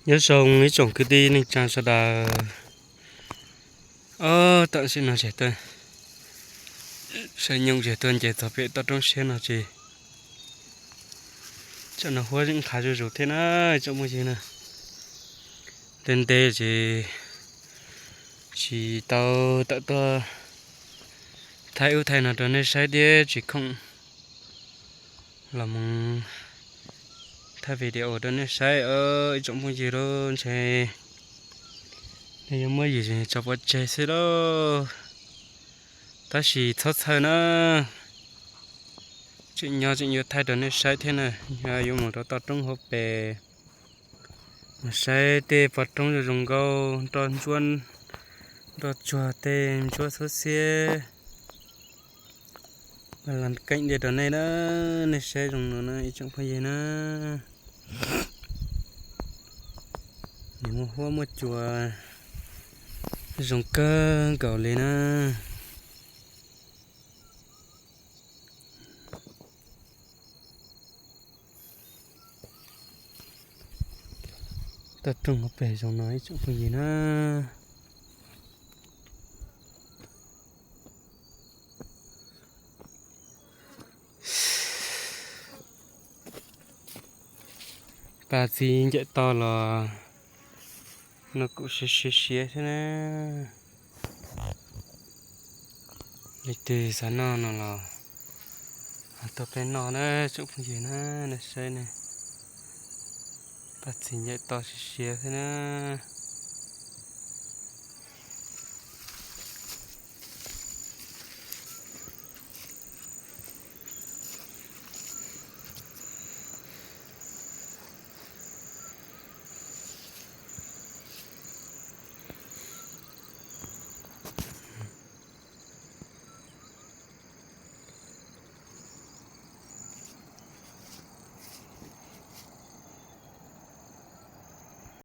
Nyob zoo ib tsoom kwv tij neej tsaa sawv daws. Ob, tam sim no sawv nyooj zem tuaj nce txog pem toj roob siab no ces tsam no huab yeej qhav zuj zus thiab na tsoom phooj ywg na. Ntev ntev ces tsis tau tawm tuaj thaij ub thaij no rau nej saib thiab tsis khoom los mus thaij video rau nej saib ib tsoom phooj ywg lauj. Ntshe nej yuav muab yus tso pov tseg xwb lauj. Tab sis txhob txhawj na, tseem nyob tseem yuav thaij rau nej saib thiab na. Nyob yuav mus rau toj roob hauv pes, mus saib tej pov roob zoo zoo nkauj, nroj ntsuab, nroj tsuag, tej ntsuab xub xiab. Los keej tiag rau nej na, nej saib zoo no na ib tsoom phooj ywg na. Nws muaj huab muaj cua zoo kawg nkaus li na. Toj roob hauv pes zoo no ib tsoom phooj ywg na. Pas txiv ncaim to los no kuj siav siav siav thiab na. Leej twg xav noj no los tuaj peb noj na tsoom phooj ywg na. Nej saib ne, pas txiv ncaim to siav siav thiab na.